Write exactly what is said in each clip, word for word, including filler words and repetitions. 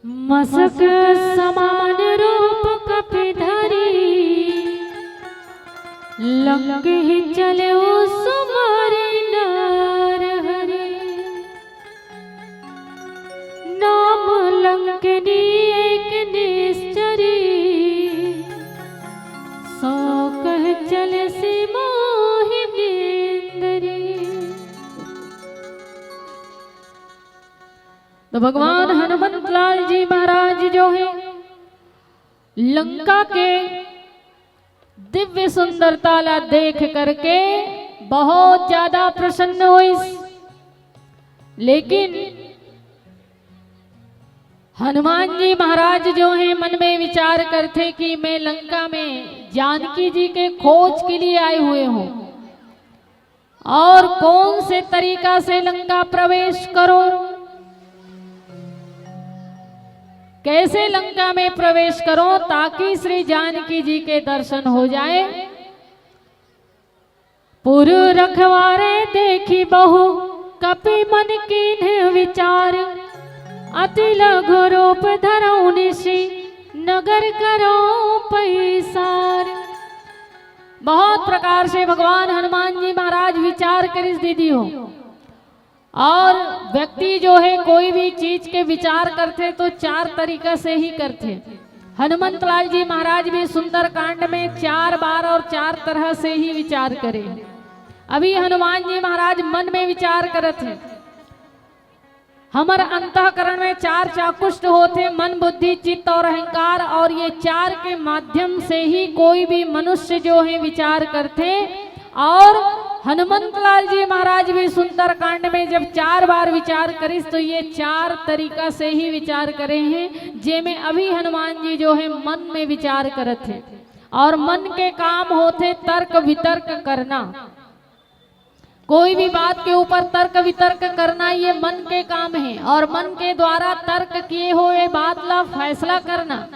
मसक समान रूप कपि धरी, लंक ही चले सुमरि नर हरि। नाम लंकिनी एक निश्चरी, सो कह चलसि मोहिनी इंदरी। तो भगवान हनुमंत लाल जी महाराज जो है, लंका के दिव्य सुंदरता ला देख करके बहुत ज्यादा प्रसन्न होइस। लेकिन हनुमान जी महाराज जो है, मन में विचार करथे कि मैं लंका में जानकी जी के खोज के लिए आए हुए हूँ और कौन से तरीका से लंका प्रवेश करो, कैसे लंका में प्रवेश करो ताकि श्री जानकी जी के दर्शन हो जाए। पुर रखवारे देखि बहु, कपि मन कीन्ह विचार। अति लघु रूप धरौ निशि, नगर करौ पैसार। बहुत प्रकार से भगवान हनुमान जी महाराज विचार करिस दीदी हो। और व्यक्ति जो है, कोई भी चीज के विचार करथे तो चार तरीका से ही करथे। हनुमंत लाल जी महाराज भी सुंदरकांड में चार बार और चार तरह से ही विचार करे। अभी हनुमान जी महाराज मन में विचार करत हे। हमर अंतःकरण में चार चाकुष्ट होथे, मन, बुद्धि, चित्त और अहंकार, और ये चार के माध्यम से ही कोई भी मनुष्य जो है विचार करथे। और हनुमंत लाल जी महाराज भी सुंदरकांड में जब चार बार विचार करिस, तो ये चार तरीका से ही विचार करे हैं, जेमे अभी हनुमान जी जो है मन में विचार करत हे। और मन के काम होथे तर्क वितर्क करना। कोई भी बात के ऊपर तर्क वितर्क करना, ये मन के काम है। और मन के द्वारा तर्क किए हुए बात ला फैसला करना,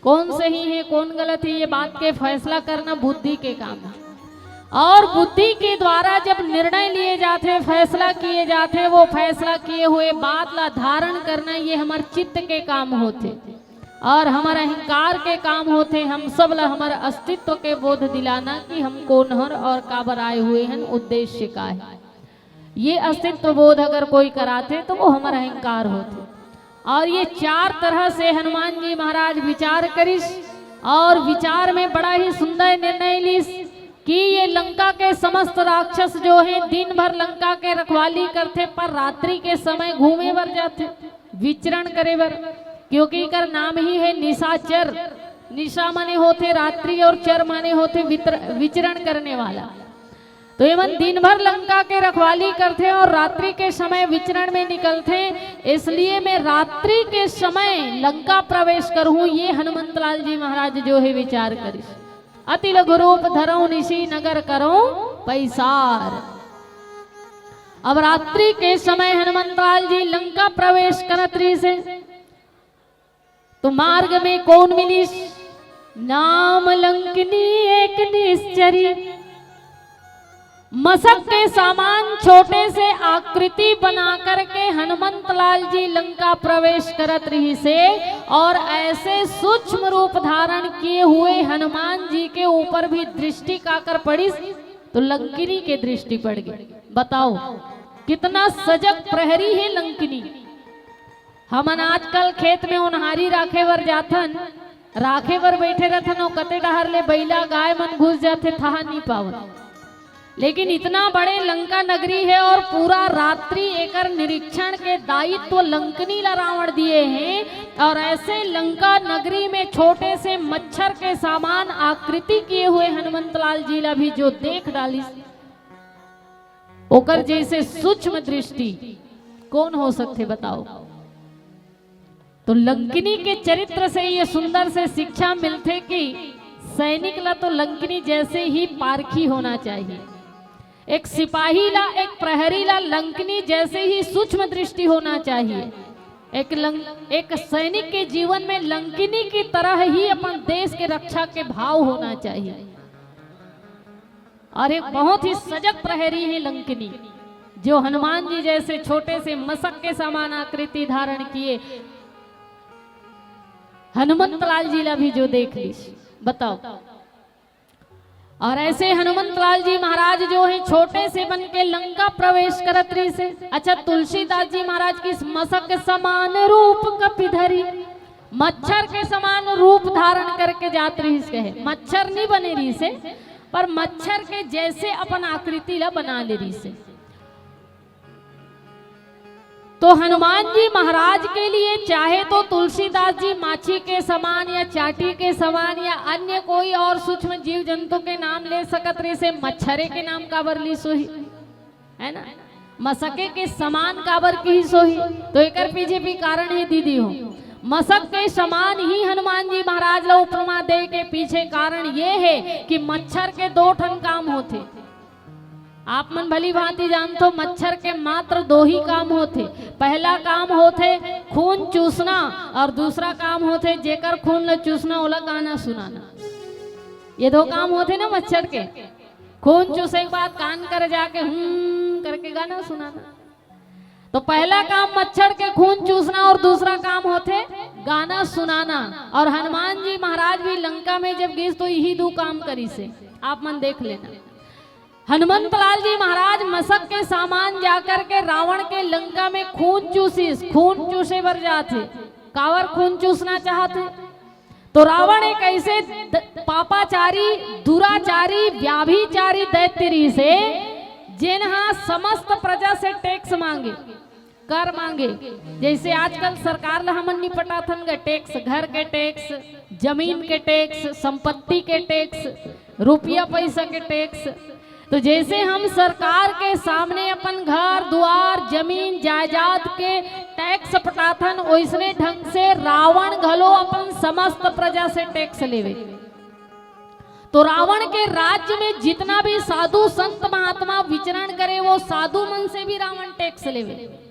कौन सही है, कौन गलत है, ये बात के फैसला करना बुद्धि के काम है। और बुद्धि के द्वारा जब निर्णय लिए जाथे, फैसला किए जाथे, वो फैसला किए हुए बात ला धारण करना, ये हमर चित्त के काम होथे। और हमर अहंकार के काम होथे, हम सब ला हमर अस्तित्व के बोध दिलाना कि हम कौन हन और काबर आए हुए हन, उद्देश्य का है। ये अस्तित्व बोध अगर कोई कराथे तो वो हमर अहंकार होथे। और ये चार तरह से हनुमान जी महाराज विचार करिस और विचार में बड़ा ही सुंदर निर्णय लिस कि ये लंका के समस्त राक्षस जो है, दिन भर लंका के रखवाली करथे, पर रात्रि के समय घूमे बर जाथे, विचरण करे बर, क्योंकि एकर नाम ही है निशाचर। निशा माने होथे रात्रि और चर माने होथे वितर-, विचरण करने वाला। तो एमन दिन भर लंका के रखवाली करथे और रात्रि के समय विचरण में निकलथे, इसलिए मैं रात्रि के समय लंका प्रवेश करहूं, ये हनुमंत लाल जी महाराज जो है विचार करिस। अति लघु रूप धरौ निशि नगर करौ पैसार। अब रात्रि के समय हनुमंत लाल जी लंका प्रवेश करत रहिस हे, तो मार्ग में कौन मिलिस? नाम लंकिनी एक निश्चरी। मसक के सामान छोटे से आकृति बना करके हनुमंत लाल जी लंका प्रवेश करत रहिस हे और ऐसे सूक्ष्म रूप धारण किए हुए हनुमान जी के ऊपर भी दृष्टि काकर पड़िस, तो लंकिनी के दृष्टि पड़ गई। बताओ, कितना सजग प्रहरी है लंकिनी। हमन आजकल खेत में ओन्हारी राखे बर जाथन, राखे बर बैठे रथन, अउ कते डहर ले बइला गाय मन घुस जाथे, थाह नी पावन। लेकिन इतना बड़े लंका नगरी है और पूरा रात्रि एकर निरीक्षण के दायित्व लंकिनी ला रावण दिए हैं। और ऐसे लंका नगरी में छोटे से मच्छर के सामान आकृति किए हुए हनुमंत लाल जी ला भी जो देख डालिस, ओकर जैसे सूक्ष्म दृष्टि कौन हो सकथे, बताओ? तो लंकिनी के चरित्र से ये सुंदर से शिक्षा मिलथे कि सैनिक ला तो लंकिनी जैसे ही पारखी होना चाहिए। एक सिपाही ला, एक प्रहरी ला लंकिनी जैसे ही सूक्ष्म दृष्टि होना चाहिए। एक लंक-, एक सैनिक के जीवन में लंकिनी की तरह ही अपन देश के रक्षा के भाव होना चाहिए। और एक बहुत ही सजग प्रहरी है लंकिनी, जो हनुमान जी जैसे छोटे से मसक के समान आकृति धारण किए हनुमंत लाल जी ला भी जो देख लीस, बताओ। और ऐसे हनुमंत लाल जी महाराज जो है, छोटे से बन के लंका प्रवेश करत रहिस हे। अच्छा, तुलसीदास जी महाराज कहिस, "मसक समान रूप कपि धरी", मच्छर के समान रूप धारण करके जात रहिस हे। मच्छर नहीं बने रहिस हे, पर मच्छर के जैसे अपन आकृति ला बना ले रहिस हे। तो हनुमान जी महाराज के लिए चाहे तो तुलसीदास जी माछी के समान या चाटी के समान या अन्य कोई और सूक्ष्म जीव जंतु के नाम ले सकत रहिस हे, मच्छरे के नाम काबर लिस होही, है ना? मसके के समान काबर किहिस होही? तो एकर पीछे भी कारण हे दीदी हो। मसक के समान ही हनुमान जी महाराज ला उपमा दे के पीछे कारण ये है कि मच्छर के दो ठन काम होथे। आप मन भली भांति जानथो, मच्छर के मात्र दो ही काम होथे। पहला काम होथे खून चूसना और दूसरा काम होथे जेकर खून ला चूसना ओला गाना सुनाना। ये दो काम होथे ना मच्छर के। खून चूसे के बाद कान कर जाके हम्म करके गाना सुनाना। तो पहला काम मच्छर के खून चूसना और दूसरा काम होथे गाना सुनाना। और हनुमान जी महाराज भी लंका में जब गिस तो यही दो काम करिस हे। आप मन देख लेना। हनुमंत लाल जी महाराज मसक के समान जाकर के रावण के लंका में खून चूसिस, खून चूसे बर जात हे। काबर खून चूसना चाहत हे? तो रावण एक ऐसे द-, पापाचारी, दुराचारी, व्याभिचारी दैत्य रहिस हे, जेन हा समस्त प्रजा से टैक्स मांगे, कर मांगे। जैसे आजकल सरकार ला हमन नहीं पटाथन ग टैक्स, घर के टैक्स, जमीन के टैक्स, संपत्ति के टैक्स, रुपया पैसा के टैक्स। तो जैसे हम सरकार के सामने अपन घर दुआर, जमीन जायदाद के टैक्स पटाथन, ओइसने ढंग से रावण घलो अपन समस्त प्रजा से टैक्स लेवे। तो रावण के राज्य में जितना भी साधु संत महात्मा विचरण करे, वो साधु मन से भी रावण टैक्स लेवे।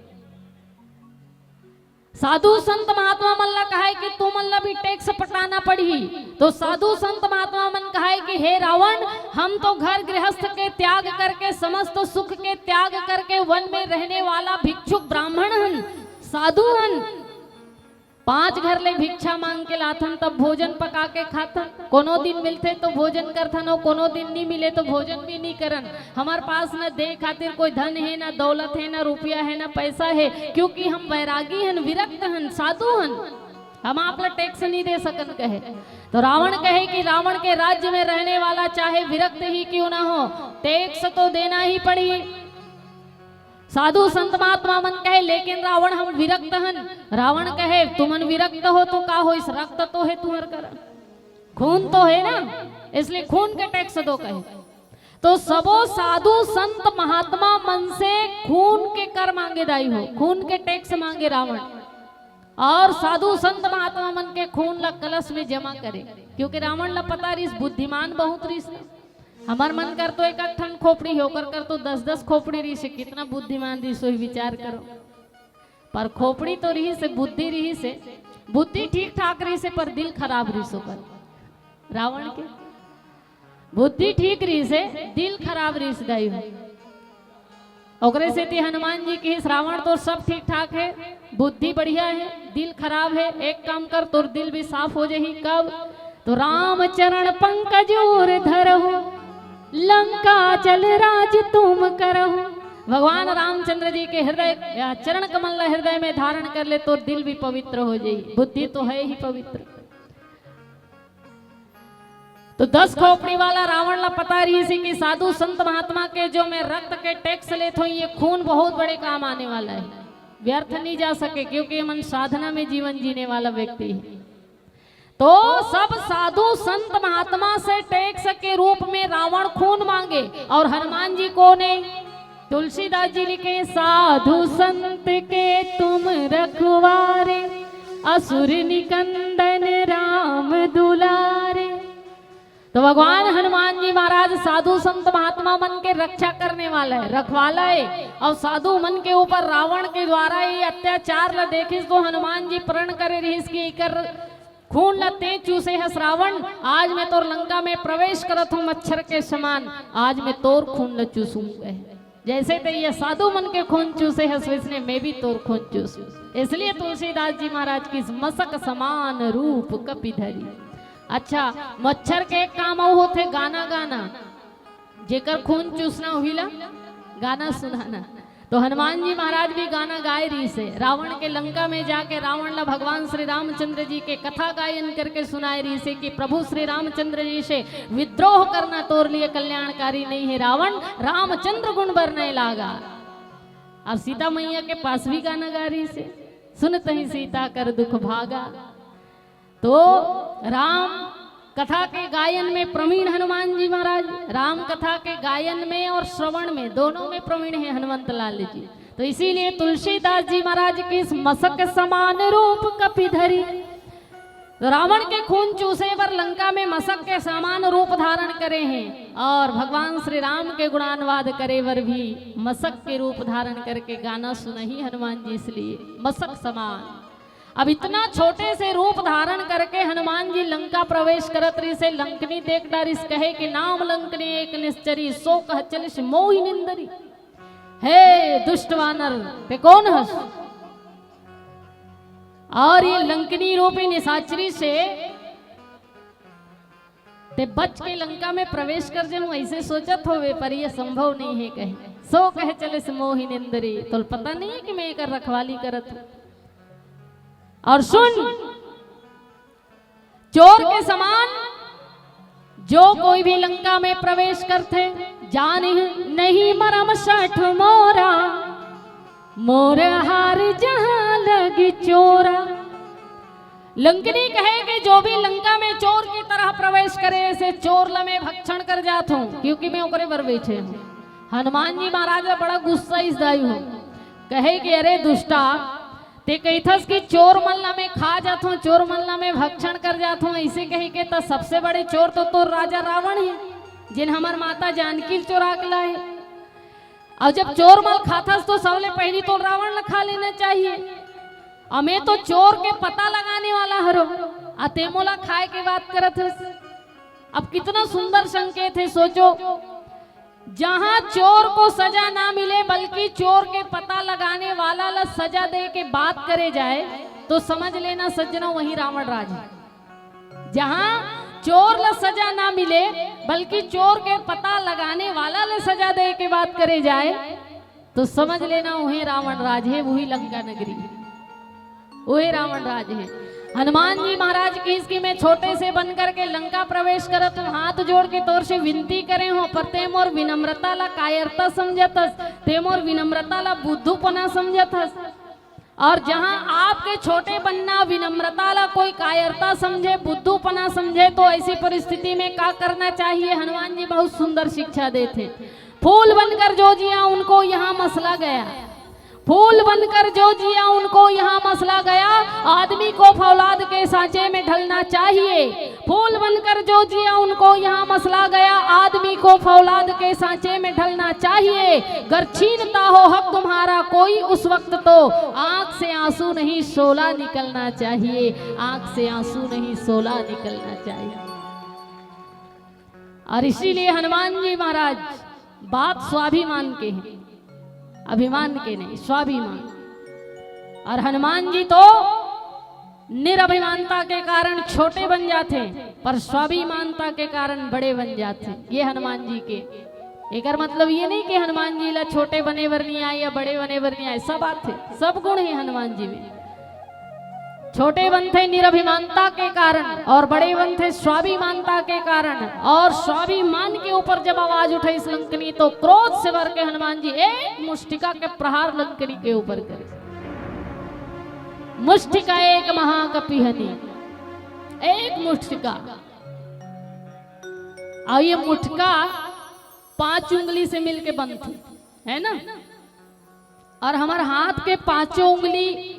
साधु संत महात्मा मन ला कहे कि तुमन ला भी टैक्स पटाना पड़ही। तो साधु संत महात्मा मन कहे कि हे रावण, हम तो घर गृहस्थ के त्याग करके, समस्त सुख के त्याग करके वन में रहने वाला भिक्षुक ब्राह्मण हन, साधु हन। पांच घर ले भिक्षा मांग के लाथन, तब भोजन पका के खाथन। कोनो दिन मिलथे तो भोजन करथन, अउ कोनो दिन नी मिले तो भोजन भी नी करन। हमर पास न दे खातिर कोई धन हे, न दौलत हे, न रुपया हे, न पैसा हे, क्योंकि हम वैरागी हन, विरक्त हन, साधु हन, हम आप ला टैक्स नी दे सकन कहे। तो रावण कहे कि रावण के राज्य में रहने वाला चाहे विरक्त ही क्यों ना हो, टैक्स तो देना ही पड़ी। साधु संत महात्मा मन कहे, लेकिन रावण हम विरक्त हन। रावण कहे, तुमन विरक्त हो तो का होइस, रक्त तो हे तुहर करा, खून तो हे ना, इसलिए खून के टैक्स दो कहे। तो सबो साधु संत महात्मा मन से खून के कर मांगे दाई हो, खून के टैक्स मांगे रावण। और साधु संत महात्मा मन के खून ला कलश में जमा करे, क्योंकि रावण ला पता रहिस बुद्धिमान बहुत रहिस ना। हमर मन कर तो एक एक ठन खोपड़ी हे, ओकर कर तो दस दस खोपड़ी रहिस हे, कितना बुद्धिमान रहिस होही, विचार करो। पर खोपड़ी तो रहिस हे, बुद्धि रहिस हे, बुद्धि ठीक ठाक रहिस हे, पर दिल खराब रहिस ओकर। रावण के बुद्धि ठीक रहिस हे, दिल खराब रहिस दाई हो। ओकरे सेती हनुमान जी कहिस, रावण तोर सब ठीक ठाक हे, बुद्धि बढ़िया हे, दिल खराब हे, एक काम कर, तोर दिल भी साफ हो जाही। कब? तो राम चरण पंकज ऊर धरहु, लंकाचल राज तुम करहु। भगवान रामचंद्र जी के हृदय, या चरण कमल ला हृदय में धारण कर ले, तोर दिल भी पवित्र हो जाही, बुद्धि तो हे ही पवित्र। तो दस खोपड़ी वाला रावण ला पता रहिस हे कि साधु संत महात्मा के जो मैं रक्त के टैक्स लेत हों, ये खून बहुत बड़े काम आने वाला हे, व्यर्थ नहीं जा सके, क्योंकि ये मन साधना में जीवन जीने वाला व्यक्ति हे। तो सब साधु संत महात्मा से टैक्स के रूप में रावण खून मांगे, और हनुमान जी कौन हे? तुलसीदास जी लिखे, साधु संत के तुम रखवारे, असुर निकंदन राम दुलारे। तो भगवान हनुमान जी महाराज साधु संत महात्मा मन के रक्षा करने वाला हे, रखवाला हे। और साधु मन के ऊपर रावण के द्वारा ये अत्याचार ला देखिस तो हनुमान जी प्रण करे रहिस कि एकर खून ला तें चूसे हस रावण, आज मैं तोर लंका में प्रवेश करत हों मच्छर के समान, आज मैं तोर खून ला चूसूं कहे। जैसे तें ये साधु मन के खून चूसे हस, वैसने मैं भी तोर खून चूसूं। इसलिए तुलसीदास जी महाराज की मसक समान रूप कपि धरी। अच्छा, मच्छर के एक काम अउ होथे गाना गाना, जेकर खून चूसना उही ला गाना सुनाना। तो हनुमान जी महाराज भी गाना गाए रहिसे, रावण के लंका में जाके रावण ला भगवान श्री रामचंद्र जी के कथा गायन करके सुनाए रहिसे कि प्रभु श्री रामचंद्र जी से विद्रोह करना तोर लिए कल्याणकारी नहीं है रावण, रामचंद्र गुण बरने लागा। और सीता मैया के पास भी गाना गा रहिसे, सुनत ही सीता कर दुख भागा। तो राम कथा के गायन में प्रवीण हनुमान जी महाराज, राम कथा के गायन में और श्रवण में, दोनों में प्रवीण है हनुमंत लाल जी। तो इसीलिए तुलसीदास जी महाराज की इस मसक समान रूप कपि धरी, तो रावण के खून चूसे बर लंका में मसक के समान रूप धारण करे हैं और भगवान श्री राम के गुणानुवाद करे बर भी मसक के रूप धारण करके गाना सुनही हनुमान जी, इसलिए मसक समान। अब इतना छोटे से रूप धारण करके हनुमान जी लंका प्रवेश करत रहिसे, लंकनी देख डारिस, कहे कि नाम लंकनी एक निश्चरी, सो कह चलिस मोहि निंदरी। हे दुष्ट वानर, ते कोन हस? और ये लंकनी रूपी निशाचरी से ते बच के लंका में प्रवेश कर जाऊं, ऐसे सोचत होवे, पर ये संभव नहीं है कहे। सो कह चलिस मोहि निंदरी, तोल पता नहीं है कि मैं एकर रखवाली करत हूं। और सुन, चोर के समान जो कोई भी लंका में प्रवेश करथे, जानिह नहीं मरम सठ मोरा, मोर हार जहां लगी चोरा। लंकनी कहे कि जो भी लंका में चोर की तरह प्रवेश करे, ऐसे चोर ला मैं भक्षण कर जात हूं, क्योंकि मैं ओकरे बर बैठे हूं। हनुमान जी महाराज ला बड़ा गुस्सा आइस दाई हो, कहे कि अरे दुष्टा, ते कहिथस कि चोर मन ला मैं खा जात हूं, चोर मन ला मैं भक्षण कर जात हूं, ऐसे कहे के त सबसे बड़े चोर तो तोर राजा रावण हे, जिन हमर माता जानकी ल चोरा के लाए। और जब चोर मन खाथस तो सबले पहली तो रावण ला खा लेना चाहिए। अउ मैं तो चोर के पता लगाने वाला हरो, आ ते मोला खाए के बात करत हस। अब कितना सुंदर संकेत है, सोचो, जहां चोर को सजा ना मिले बल्कि चोर के पता लगाने वाला ला सजा दे के बात करे जाए, तो समझ लेना सज्जनों, वही रावण राज है। जहां चोर ला सजा ना मिले बल्कि चोर के पता लगाने वाला ला सजा दे के बात करे जाए, तो समझ लेना उहे रावण राज है, वही लंका नगरी है, उहे रावण राज है। हनुमान जी महाराज कहिस कि मैं छोटे से बन करके लंका प्रवेश करत हूं, हाथ जोड़ के तोर से विनती करे हूं, पर ते मोर विनम्रता ला कायरता समझत हस, ते मोर विनम्रता ला बुद्धूपना समझत हस। और जहां आपके छोटे बनना विनम्रता ला कोई कायरता समझे, बुद्धूपना समझे, तो ऐसी परिस्थिति में का करना चाहिए? हनुमान जी बहुत सुंदर शिक्षा देथे। फूल बनकर जो जिया उनको यहाँ मसला गया, फूल बनकर जो जिया उनको यहाँ मसला गया। आदमी को फौलाद के सांचे में ढलना चाहिए। फूल बनकर जो जिया उनको यहाँ मसला गया। आदमी को फौलाद के सांचे में ढलना चाहिए। गर छीनता हो हक तुम्हारा कोई उस वक्त तो आंख से आंसू नहीं शोला निकलना चाहिए, आंख से आंसू नहीं शोला निकलना चाहिए। और इसीलिए हनुमान जी महाराज बात स्वाभिमान के हैं, अभिमान के नहीं, स्वाभिमान। और हनुमान जी तो निरभिमानता के कारण छोटे बन जाथे, पर स्वाभिमानता के कारण बड़े बन जाथे। ये हनुमान जी के, एकर मतलब ये नहीं कि हनुमान जी ला छोटे बने बर नहीं आए या बड़े बने बर नहीं आए, सब आथे, सब गुण है हनुमान जी में। छोटे बनथे निरभिमानता के कारण और बड़े बनथे स्वाभिमानता के कारण। और स्वाभिमान के ऊपर जब आवाज उठाइस लंकनी, तो क्रोध से भर के हनुमान जी एक मुष्टिका के प्रहार लंकनी के ऊपर करे। मुष्टिका एक महाकपि हनी, एक मुष्टिका। और ये मुटका पांच उंगली से मिलके बनथे, है ना? और हमर हाथ के पांचों उंगली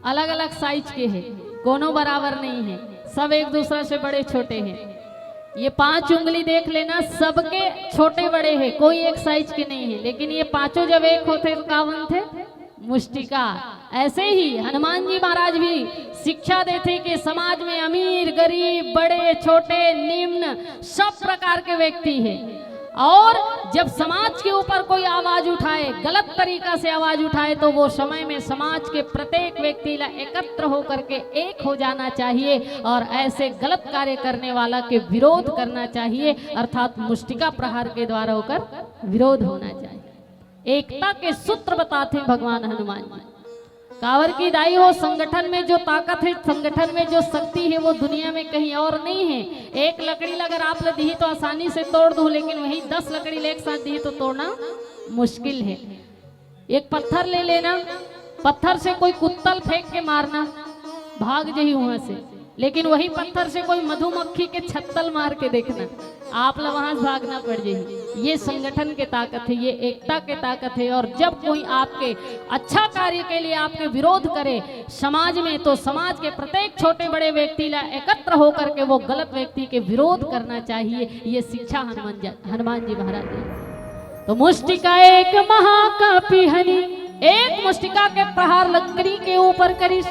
अलग-अलग साइज के हे, कोनो बराबर नहीं है, सब एक दूसरा से बड़े छोटे हैं। ये पांच उंगली देख लेना, सबके छोटे बड़े हैं, कोई एक साइज के नहीं है। लेकिन ये पांचों जब एक होथे तो का बनथे? मुष्टिका। ऐसे ही हनुमान जी महाराज भी शिक्षा देथे कि समाज में अमीर, गरीब, बड़े, छोटे, निम्न, सब प्रकार के व्यक्ति हैं। और जब समाज के ऊपर कोई आवाज उठाए, गलत तरीका से आवाज उठाए, तो वो समय में समाज के प्रत्येक व्यक्ति ला एकत्र होकर के एक हो जाना चाहिए और ऐसे गलत कार्य करने वाला के विरोध करना चाहिए, अर्थात मुष्टिका प्रहार के द्वारा ओकर विरोध होना चाहिए। एकता के सूत्र बताते हैं भगवान हनुमान जी। काबर कि दाई हो, संगठन में जो ताकत है, संगठन में जो शक्ति है, वो दुनिया में कहीं और नहीं है। एक लकड़ी ला अगर आप ला दिही तो आसानी से तोड़ दूं, लेकिन वहीं दस लकड़ी ले एक साथ दिही तो तोड़ना मुश्किल है। एक पत्थर ले लेना, पत्थर से कोई कुत्ता ल फेंक के मारना, भाग जही वहां से, लेकिन वही पत्थर से कोई मधुमक्खी के छत्ता ल मार के देखना, आप ला वहां से भागना पड़ जाही। ये संगठन के ताकत है, ये एकता के ताकत है। और जब कोई आपके अच्छा कार्य के लिए आपके विरोध करे समाज में, तो समाज के प्रत्येक छोटे बड़े व्यक्ति ला एकत्र होकर के वो गलत व्यक्ति के विरोध करना चाहिए। ये शिक्षा हनुमान जी, हनुमान जी महाराज ने। तो मुष्टिका एक महाकापि हनि, एक मुष्टिका के प्रहार लंकनी के ऊपर करिस।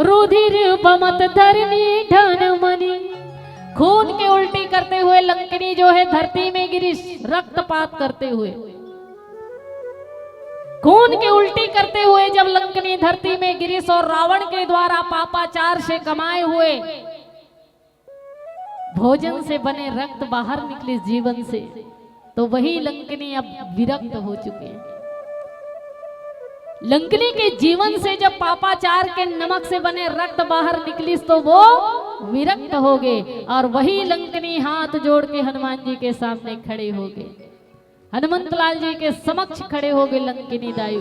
रुधिर बमत धरनी ढन मनि। खून के उल्टी करते हुए लंकनी जो है धरती में गिरिस, रक्तपात करते हुए। खून के उल्टी करते हुए जब लंकनी धरती में गिरिस और रावण के द्वारा पापाचार से कमाए हुए भोजन से बने रक्त बाहर निकलिस जीवन से, तो वही लंकनी अब विरक्त हो चुके हैं। लंकनी के जीवन से जब पापाचार के नमक से बने रक्त बाहर निकलिस, तो वो विरक्त हो गए और वही लंकनी हाथ जोड़ के हनुमान जी के सामने खड़े हो गए, हनुमंत लाल जी के समक्ष खड़े हो गए लंकिनी दाई।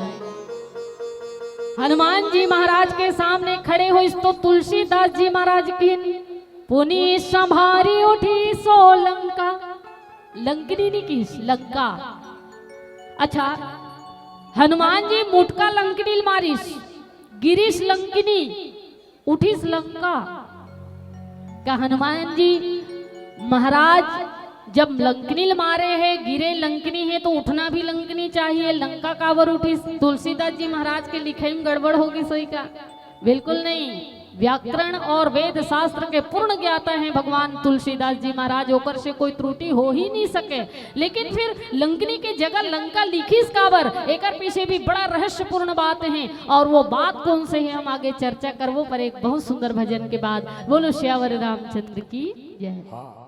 हनुमान जी महाराज के सामने खड़े होइस तो तुलसीदास जी महाराज किहिन, "पुनि संभारि उठिसो लंका।" लंकिनी नहीं किहिस, लंका। अच्छा, हनुमान जी मुटका लंकिनी ल मारिस, गिरिस लंकिनी, उठिस लंका। का हनुमान जी महाराज जब लंकनी ल मारे हे, गिरे लंकनी हे, तो उठना भी लंकनी चाहिए। लंका काबर उठिस? तुलसीदास जी महाराज के लिखाई में गड़बड़ होगिस होही का? बिल्कुल नहीं। व्याकरण और वेद शास्त्र के पूर्ण ज्ञाता हैं भगवान तुलसीदास जी महाराज, ओकर से कोई त्रुटि हो ही नहीं सके। लेकिन फिर लंकनी के जगह लंका लिखिस काबर, एकर पीछे भी बड़ा रहस्यपूर्ण बात है। और वो बात कौन से है, हम आगे चर्चा करबो, पर एक बहुत सुंदर भजन के बाद। बोलो सियावर रामचंद्र की जय।